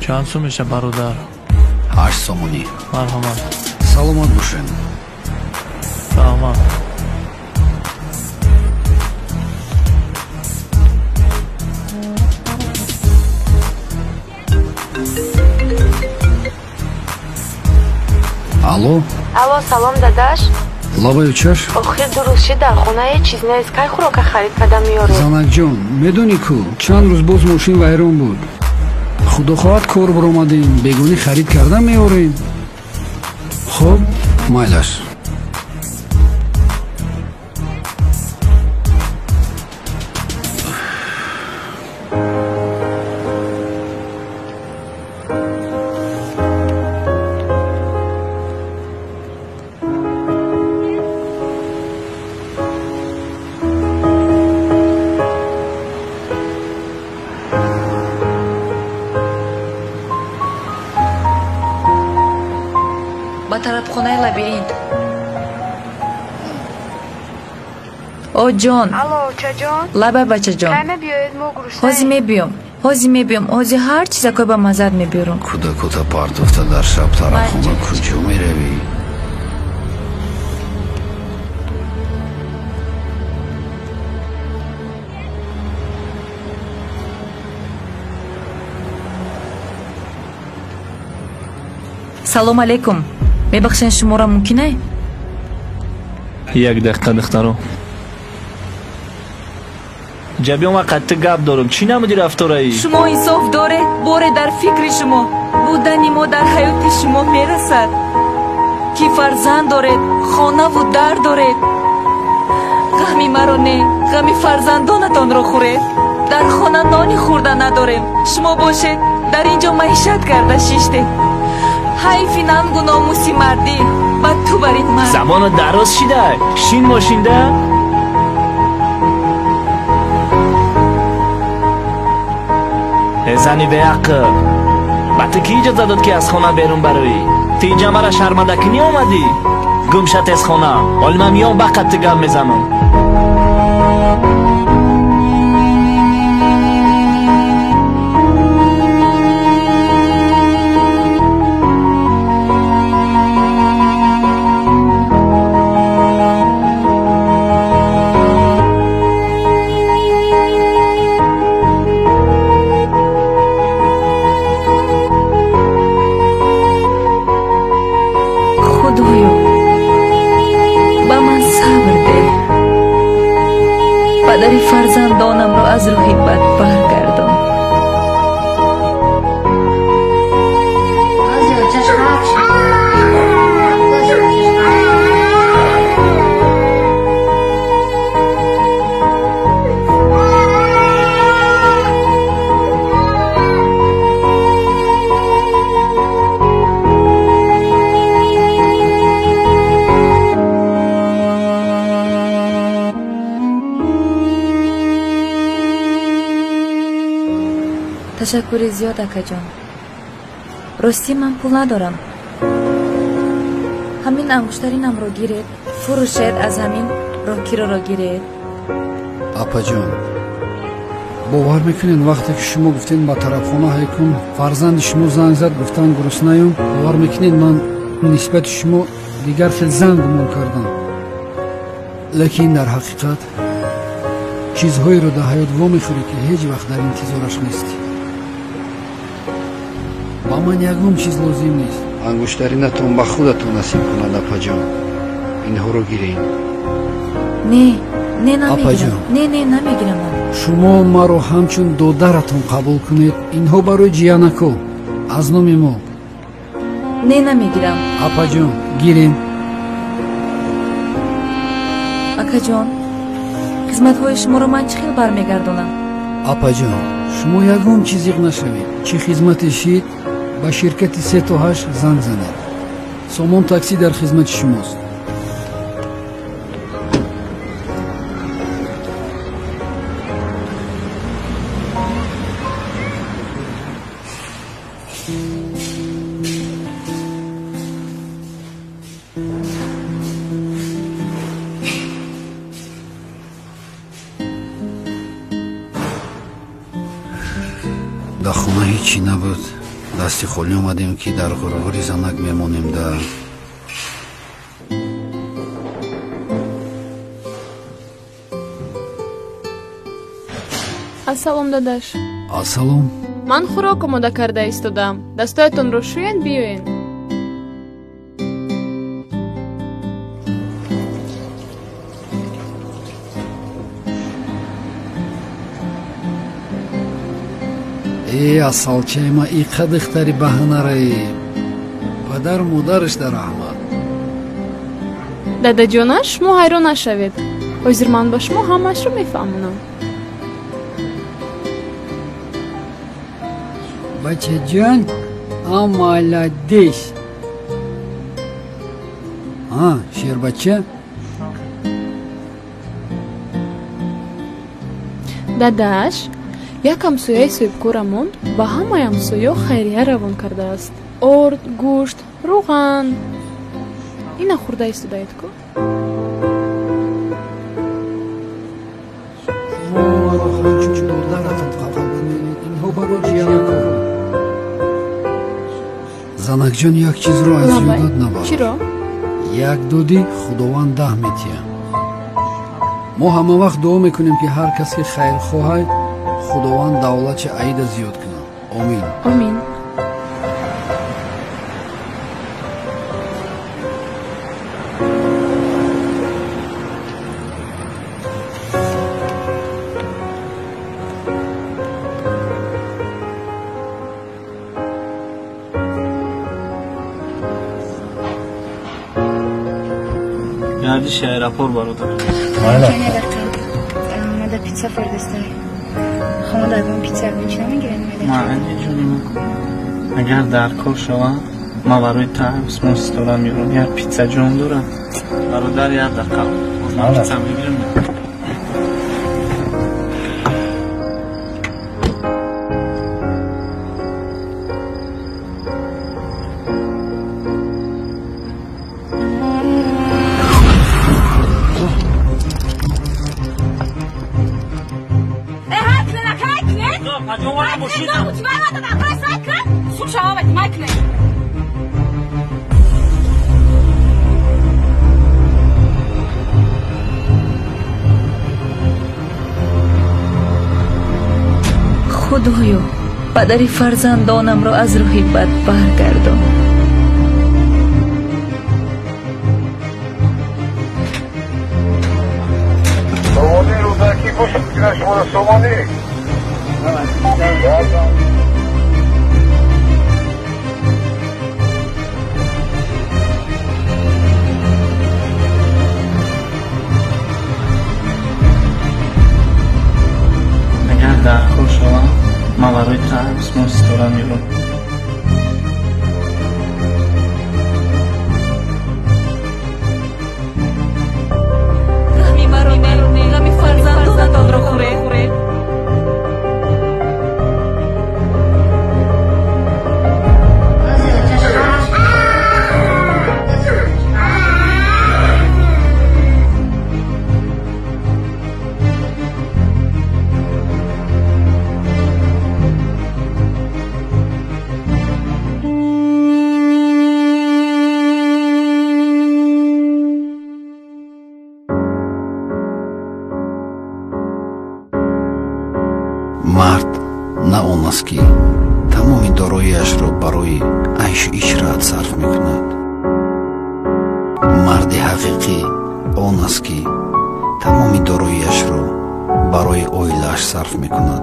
Чанд сум меша бародар? 8 сомонӣ. Марҳамат. Саломат бошед. Раҳмат. Алло? Алло, салом дадаш. Лабаю чаш? Охир дуруст шид, дар хона ҳеҷ чиз нест. Кай хӯрока харид карда меёред? Занакҷон, медонӣ ку, чанд рӯз боз мошин вайрон буд. Худо хоҳад кор баромадем, бегонӣ харид карда меорем. Хуб, майлаш. Ба тарабхонаи лабиринт. О ҷон. Алло, очаҷон. Лабай бачаҷон. Кай мебиёед, мо гуруснаем? Ҳозир мебиём. Ҳозир мебиём. Ҳозир ҳар чизакой ба маззат мебиёрам. Кӯдакота партофта дар шаб тарабхона куҷо меравӣ? Салом алейкум. Мебахшен, шуморо мумкин ай? Як дақиқа, духтаро. Ҷабиён, ман қатъи гап дорам. Чӣ намуди рафтораи? Шумо инсоф доред? Боре дар фикри шумо будани мо дар ҳаёти шумо мерасад, ки фарзанд доред, хонаву дар доред. Ғами маро не, ғами фарзандонатонро хӯред. Дар хона нони хӯрда надорем. Шумо бошед, дар ин ҷо маишат карда шиштед. Ҳайфи нангу номуси мардӣ ба ту бар ин мард. Замона дароз шида, шин мошинда. Э зани беақл, ба ту кӣ иҷоза дод, ки аз хона берун бароӣ? Ту инҷа мара шармандакунӣ омадӣ? Гум ша тез хона, ҳоли ман миём, ба қад ту гап мезанам. Худоё, ба ман сабр деҳ. Падари фарзандонамро аз рӯҳи бад баргардон. Ташаккури зиёд, акаҷон. Ростӣ ман пул надорам. Ҳамин ангуштаринамро гиред, фурӯшед, аз ҳамин роҳкироро гиред. Апаҷон, бовар мекунед, вақте ки шумо гуфтед ба тарабхона ҳайкун, фарзанди шумо занг зад, гуфтан гуруснаём. Бовар мекунед, ман нисбати шумо дигар хел занг гумон кардам. Лекин дар ҳақиқат чизҳоеро дар ҳаёт вомехӯрӣ, ки ҳеҷ вақт дар интизораш нестӣ. Ба ман ягон чиз лозим нест. Ангуштаринатон ба худатон насиб кунад, апаҷон. Инҳоро гиред. Не, не, намегирам. Апаҷон. Не, не, намегирам ман. Шумо маро ҳамчун додаратон қабул кунед. Инҳо барои ҷиянако аз номи мо. Не, намегирам. Апаҷон, гирем. Акаҷон, хизматҳои шуморо ман чӣ хел бармегардонам? Апаҷон, шумо ягон чиз зиқ нашавед. Чӣ хизмате шид, ба ширкати 3 то 8 занг занед. Сомон таксӣ дар хизмати шумост. Дар хона ҳечӣ набуд. Дасти холӣ омадем ки дар ғурғури занак мемонем да. Ассалом, дадаш. Ассалом. Ман хӯрок омода карда истодам. Дастоятонро шӯянд, биёед. Э, асалчаи ма иқа духтари баҳанараи. Падару модараш дар раҳмат. Дадаҷона, шумо ҳайрон нашавед. Ҳозир ман ба шумо ҳамаашро мефаҳмонам. Бачаҷон, а молодец. А, шербача? Дадаш, як ҳамсояи соҳибкорамон ба ҳамаи ҳамсоё хайрия равон кардааст. Орд, гӯшт, рӯған. Ина хӯрда истодаед ку? Шумо ҳамчун додаратон қабул кунед. Инҳо барои ҷиянакон. Занакҷон, як чизро аз ёдат набар. Чиро? Як додӣ, Худованд 10 метиҳад. Мо ҳама вақт дуо мекунем, ки ҳар кас ки хайрхоҳад, Худованд давлати аида зиёд кунад. Омин. Омин. Гардиши аэропорт, бародар. Мада пицца фурдастам. Хона ягон пицца ягон чи намегирем? Маъни ҷоним, агар дар кор шавам, ман барои та осмон ситора меёрам. Як пицца ҷон дорам. Бародар, як дақиқа. Ман пицца мегирам. Худоё, падари фарзандонамро аз рӯҳи бад баргардон. Сомонӣ Рӯдакӣ бошад, шуморо Сомонӣ. Агар дар кор шавам, ман барои та осмон ситора меёрам. Ғами маро не, ғами фарзандонатонро хӯред. Мард на он аст, ки тамоми дороиашро барои айшу ишрат сарф мекунад. Марди ҳақиқӣ он аст, ки тамоми дороиашро барои оилааш сарф мекунад.